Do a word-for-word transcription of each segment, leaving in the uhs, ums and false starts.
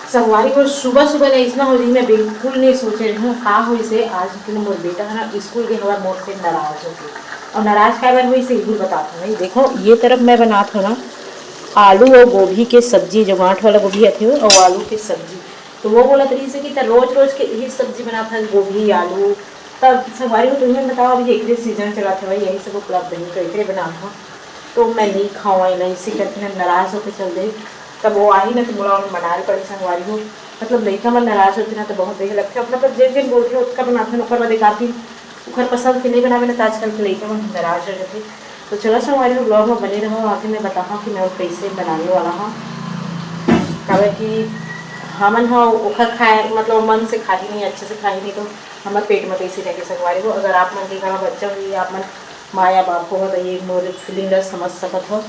संगवारी हो, सुबह सुबह ले अइसना हो रही, मैं बिल्कुल नहीं सोचे रही हूँ का होइसे। आज के मोर बेटा है ना, स्कूल के हवा मोर से नाराज हो गए। और नाराज काय बर होइसे, ये भी बताता हूँ। देखो, ये तरफ मैं बनात हूँ ना, आलू और गोभी के सब्जी, जो गांठ वाला गोभी आते हो, और आलू के सब्जी। तो वो बोलत रही से कि "त रोज रोज के यही सब्जी बनात है, गोभी आलू।" तब संगवारी हो, तुम्हें बताओ, अभी एकरे सीजन चलत हवय, यही सब उपलब्ध है, तो एकरे बनात हूँ। तो मैं नहीं खाऊँ, नहीं इसी करके ना नाराज होके चल दे। तब वो आही ना, तो मोला मना ले पड़ी संगवारी हो। मतलब लइका मन नाराज होते ना, तो बहुत देख लगते। मतलब जे जेन बोलते, ओतका बनाते हैं, ओकर बाद एक आध दिन ओकर पसंद के नहीं बनावे ना, तो आजकल के लइका मन नाराज हो जाते। तो चलो संगवारी हो, ब्लॉग में बने रहो, आगे मैं बताऊँ कि मैं वो कैसे बनाने वाला हूँ। काबर कि हमन ह ओखर खाए, मतलब मन से खाही नहीं, अच्छे से खाही नहीं, तो हमर पेट में कैसे रहे संगवारी हो। अगर आप मन के घर में बच्चा हुई, आप मन माँ या बाप हो, तो ये मोर फीलिंग ला समझ सकत हो।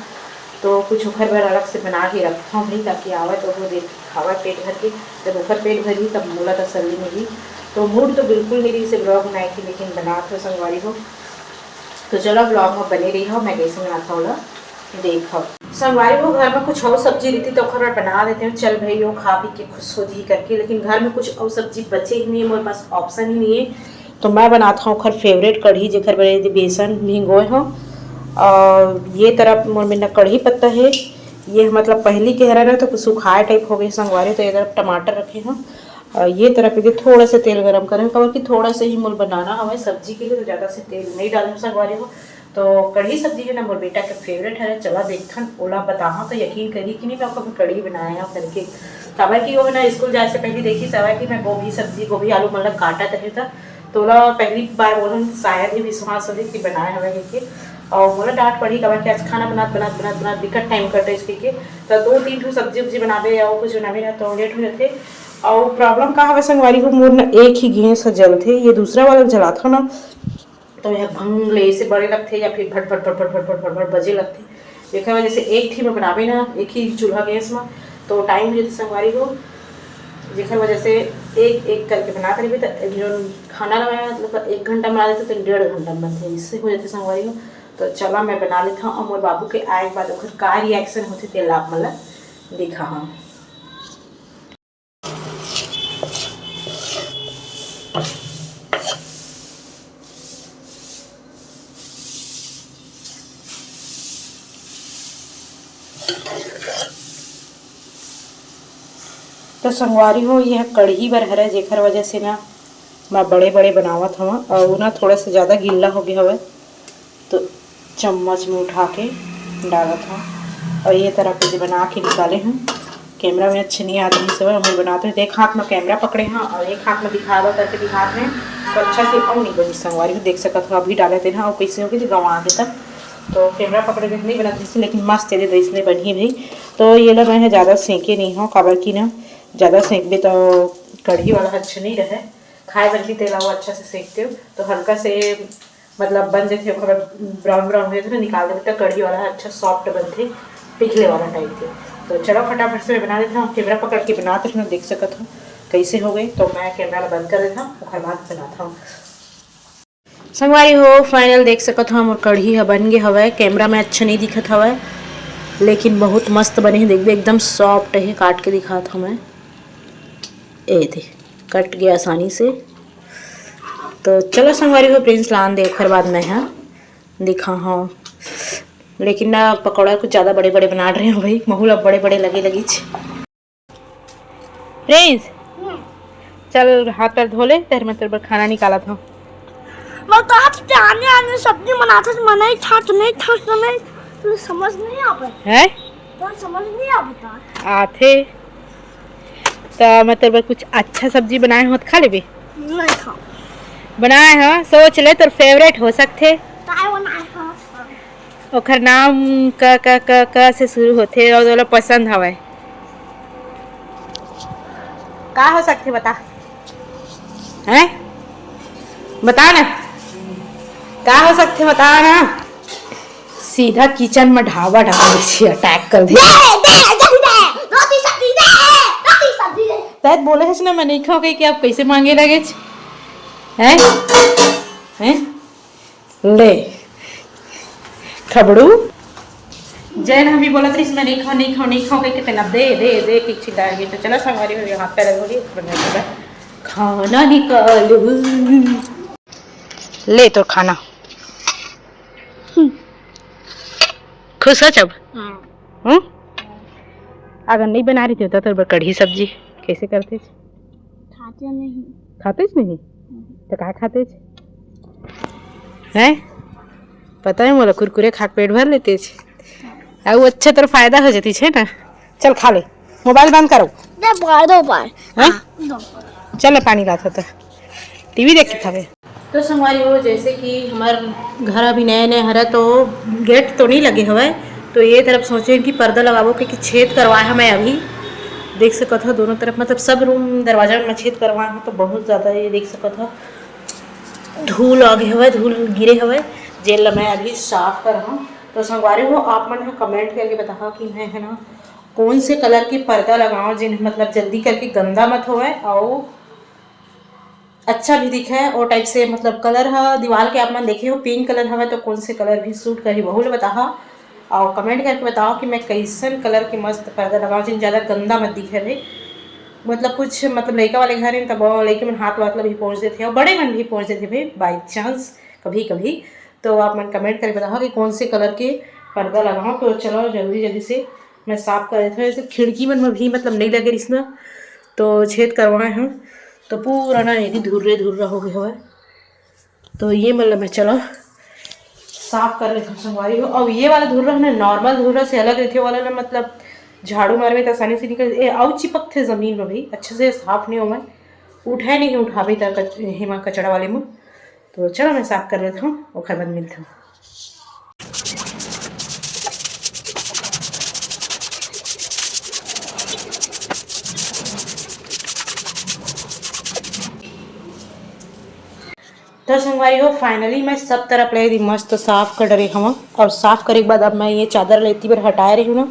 तो कुछ ओखर बर अलग से बना के रखत हूँ भाई, ताकि आवे तो वो देख खावे पेट भर के। जब ओखर पेट भरही, तब मोला तसल्ली मिली। तो मूड तो बिल्कुल नहीं रही से ब्लॉग बनाए के, लेकिन बनात हो संगवारी हो। तो चलो ब्लॉग में बने रही हो, मैं कैसे बनाता हूँ ला देखो। संगवारी हो, घर में कुछ और सब्जी रहती तो ओखर बर बना देते हो, चल भाई वो खा पी के खुश हो जी करके, लेकिन घर में कुछ और सब्जी बचे ही नहीं है, मोर पास ऑप्शन ही नहीं है। तो मैं बनात हूँ ओखर फेवरेट कढ़ी, जेकर बर ये बेसन भिंगोए हूँ। और ये तरफ मोर मेर ना कढ़ी पत्ता है, ये मतलब पहली के हरा ना, तो कुछ सुखाए टाइप हो गई संगवारी, तो ये तरफ टमाटर रखे हूँ। और ये तरफ ये थोड़ा सा तेल गरम करे हूँ, काबर कि थोड़ा सा ही मोर बनाना हवे सब्जी के लिए, तो ज़्यादा से तेल नहीं डालूँ संगवारी हो। तो कढ़ी सब्जी है ना, मोर बेटा के फेवरेट है। चला देखथन, ओला बताहा तो यकीन करी कि नहीं, मैं ओकर कढ़ी बनाया हूँ करके। काबर कि वो है ना, स्कूल जाए से पहले देखी सवा कि मैं गोभी सब्जी, गोभी आलू मतलब काटत रहे था, तो ओला पहली बार बोलन शायद ही विश्वास हो कि बनाए हवे करके। और मोला डांट पड़ी, काबर कि आज खाना बनात बनात बनात बनात दिक्कत टाइम कटे इसके के, तो दो तीन ठो सब्जी उब्जी बनावे या वो कुछ बनावे ना, तो लेट हो जाते। और प्रॉब्लम का हवे संगवारी हो, मोर ना एक ही गैस ह जलथे, ये दूसरा वाला जलात हो ना, तो यह भंग ले ऐसे बड़े लगथे या फिर भट भट भट भट भट भट भट भट बजे लगथे। जेकर वजह से एक ही में बनाबे ना, एक ही चूल्हा गैस में, तो टाइम हो जाथे संगवारी हो। जेकर वजह से एक एक करके बनात रहिबे, तो जो खाना लगाए मतलब एक घंटा में बना देते, तो डेढ़ घंटा में बनथे, इससे हो जाथे संगवारी हो। तो चला मैं बना लेता हूँ, और मोर बाबू के आए के बाद ओकर का रिएक्शन होथे, तेला आप मन ला दिखा हूँ। तो संगवारी हो, यह कढ़ी बर हरे, जेकर वजह से ना मैं बड़े बड़े बनावत हवं, और ना थोड़ा सा ज़्यादा गिल्ला हो गया हवे, तो चम्मच में उठा के डालत हूँ। और ये तरह के जो बना के निकाले हूँ, कैमरा में अच्छे नहीं आते हैं सब, हम बनाते हैं। एक हाथ में कैमरा पकड़े हैं और एक हाथ में दिखा दो करके दिखाते हैं, तो अच्छा से और नहीं बनी संगवारी हो। देख सकत हो, अभी डाले थे ना, और कैसे होगी जो गंवा के तब, तो कैमरा पकड़े हुए नहीं बनत जैसे, लेकिन मस्त ये दे इसने बनी भाई। तो ये ला मैं ज़्यादा सेंके नहीं हूँ, काबर की ना ज़्यादा सेंकबे तो कढ़ी वाला अच्छा नहीं रहे, खाए बर भी तेला वो अच्छा से सेंकते हो, तो हल्का से मतलब बन जथे, ओकर बाद ब्राउन ब्राउन हो जथे ना, निकाल देबे त कढ़ी वाला अच्छा सॉफ्ट बनथे, पिघले वाला टाइप के। तो चलो फटाफट से मैं बना लेथव, कैमरा पकड़ के बनात रहे ना, देख सकत हो कैसे हो गए। तो मैं कैमरा ला बंद कर देथव, ओकर बाद बनाथव। संगवारी हो, फाइनल देख सकत हो, मोर कढ़ी ह बन गे हवय। कैमरा में अच्छा नहीं दिखत हवय, लेकिन बहुत मस्त बने हे। देखबे, एकदम सॉफ्ट हे, काट के दिखात हव मैं। ए दे, कट गया आसानी से। तो चलो संगवारी हो, प्रिंस लान दे, ओखर बाद मैं हा दिखा हूँ। लेकिन ना, पकौड़ा कुछ ज़्यादा बड़े बड़े बना रहे हो भाई, महू ला बड़े बड़े लगे लगिच। प्रिंस, चल हाथ पैर धो ले, तेरे मैं तेरे बर खाना निकालत हूँ। मैं तो आज के आने आने सब्जी बनाते थे, मैं नहीं था तो नहीं था तो नहीं, तुझे समझ नहीं आ पाया। है? तो समझ नहीं आ पाता। आथे। तो मैं तेरे बर कुछ अच्छा सब्जी बनाए हूँ, खा लेबे? नहीं खा। बनाए हूँ, सोच ले, तोर फेवरेट हो सकथे। काय बनाए हूँ? ओखर नाम क, क, क, क से शुरू होथे और ओला पसंद हवय। का हो सकथे बता? हैं? बता ना। का हो सकथे बता ना? सीधा किचन में ढाबा ढाबा से अटैक कर दे। दे, दे, जल्दी दे। रोटी सब्जी दे, रोटी सब्जी दे। तैं बोले हस ना, मैं नहीं खाऊं कही कि आप कैसे मांगे लगे छ? हैं? हैं? ले, खबड़ू, जैन हम भी बोलत रहिस, "मैं नहीं खाऊं, नहीं खाऊं, नहीं खाऊं," कहिके तेन अब दे, दे, दे के चिल्लाए गे। तो चलो संगवारी हो, हाथ पैर धो लिए, खाना निकालू। ले तोर खाना। खुश हो अब? हाँ। हम्म? अगर नहीं बना रही थी तो तोर बर कढ़ी सब्जी कैसे करते? खाते नहीं। खाते नहीं? तो का खाते? हैं? पता है मोला, कुरकुरे खा के पेट भर लेते। अब अच्छा तोर फायदा हो जाती है ना। चल खा ले, मोबाइल बंद करो। दे बार, दो बार। हैं? हाँ, दो बार। चल पानी लात होता, टीवी देख के खावे। तो संगवारी हो, जैसे कि हमार घर अभी नया नया हरा, तो गेट तो नहीं लगे हवय, तो ये तरफ सोचे कि पर्दा लगाबो, क्योंकि छेद करवाए हवं मैं अभी। देख सकत हो दोनों तरफ, मतलब सब रूम दरवाजा में छेद करवाए हवं, तो बहुत ज़्यादा ये देख सकत हो धूल आ गए हवय, धूल गिरे हवय, जेल ला मैं अभी साफ करहूँ। तो संगवारी हो, आप मन ह कमेंट करके बताओ कि मैं है ना कौन से कलर के पर्दा लगाओ, जिन मतलब जल्दी करके गंदा मत होवय और अच्छा भी दिखे, वो टाइप से, मतलब कलर ह दीवार के आप मन देखे हो, पिंक कलर हवे, तो कौन से कलर भी सूट करही, वहू ल बताहा। और कमेंट करके बताओ कि मैं कैसन कलर के मस्त पर्दा लगाऊँ, जिन ज़्यादा गंदा मत दिखे भाई। मतलब कुछ, मतलब लड़का वाले घर हैं, तब लड़के मन हाथ वाथ ला भी पहुँच देते हैं और बड़े मन भी पहुँच देते भाई, बाई चांस कभी कभी। तो आप मन कमेंट करके बताओ कि कौन से कलर के पर्दा लगाऊँ। तो चलो जल्दी जल्दी से मैं साफ कर देती हूँ। ऐसे खिड़की मन में भी मतलब नहीं लगे रिस ना, तो छेद करवाए हैं, तो पूरा ना यदि धुर्रे धुर्रा हो गया हुआ है। तो ये मतलब मैं चलो साफ कर लेती हूँ संगवारी हो। और ये वाला धुर्रा ना नॉर्मल धुर्रा से अलग रहते वाला ना, मतलब झाड़ू मारबे तो आसानी से निकल ए, आउ चिपक थे जमीन में भाई, अच्छे से साफ नहीं हो मैं उठाए नहीं उठाबे त कच-, हेमा कचड़ा वाले में। तो चलो मैं साफ कर लेती हूँ, ओखर बाद मिलती हूँ। तो संगवारी हो, फाइनली मैं सब तरफ ले दी मस्त साफ कर डरे हूँ। और साफ करे के बाद अब मैं ये चादर लेती बार हटाए रही हूँ ना,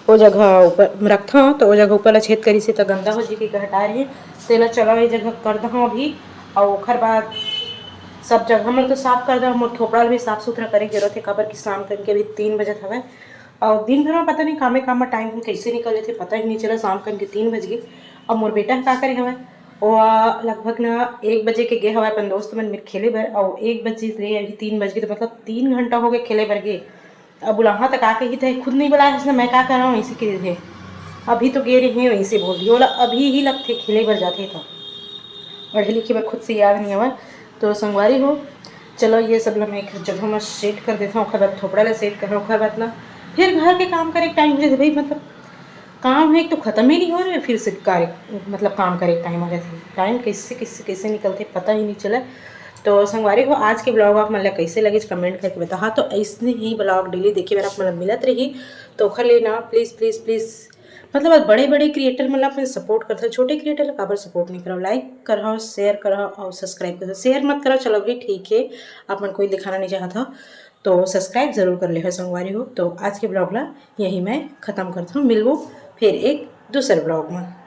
वो जगह ऊपर रखा हूँ, तो वो जगह ऊपर ला छेद करी से तो गंदा हो जी के हटाए रही। तेला चलो ये जगह कर दहूँ अभी, और ओखर बाद सब जगह मन तो साफ कर दहूँ। मोर थोपड़ा ल भी साफ सुथरा करे के जरूरत है, काबर कि शाम करके अभी तीन बजत हवय। और दिन भर में पता नहीं कामे काम में टाइम कैसे निकल जाथे, पता ही नहीं चला। शाम करके तीन बज गए। अब मोर बेटा ह का करे हवय, वो आ, लगभग ना एक बजे के गे हवय अपन दोस्त मन मेर खेले बर, और एक बजे ले अभी तीन बज गए, तो मतलब तीन घंटा हो गए खेले बर गे। अब बुलाहा त का कही, तै खुद नहीं बुलाए हस ना, मैं का करहूँ, इसी के लिए अभी तो गे रही हूँ, इसे बोल दियो, ओला अभी ही लगथे खेले बर जाथे तो। पढ़े लिखे बर खुद से याद नहीं आवे। तो संगवारी हो, चलो ये सब ला मैं एक जगह में सेट कर देता हूँ, ओखर बाद थोपड़ा ला सेट करना, ओखर बाद ना फिर घर के काम करे टाइम हो जाथे भाई, मतलब काम है एक तो खत्म ही नहीं हो रहे, फिर से कार्य मतलब काम करे टाइम हो जाथे। टाइम कैसे कैसे कैसे निकलथे पता ही नहीं चला। तो संगवारी हो, आज के ब्लॉग आप मन ला कैसे लगे कमेंट करके बताहा। तो ऐसने ही ब्लॉग डेली देखे बर आप मन ला मिलत रही, तो ओखर ले ना प्लीज प्लीज प्लीज मतलब बड़े बड़े क्रिएटर मन ला अपन सपोर्ट करथव, छोटे क्रिएटर ला काबर सपोर्ट नहीं करव? लाइक करहव, शेयर करहव और सब्सक्राइब करहव। शेयर मत करव, चलो भाई ठीक है, आप मन कोई दिखाना नहीं चाहत हव, तो सब्सक्राइब जरूर कर ले संगवारी हो। तो आज के ब्लॉग ला यही मैं खत्म करता हूँ, मिलबो फिर एक दूसरे ब्लॉग में।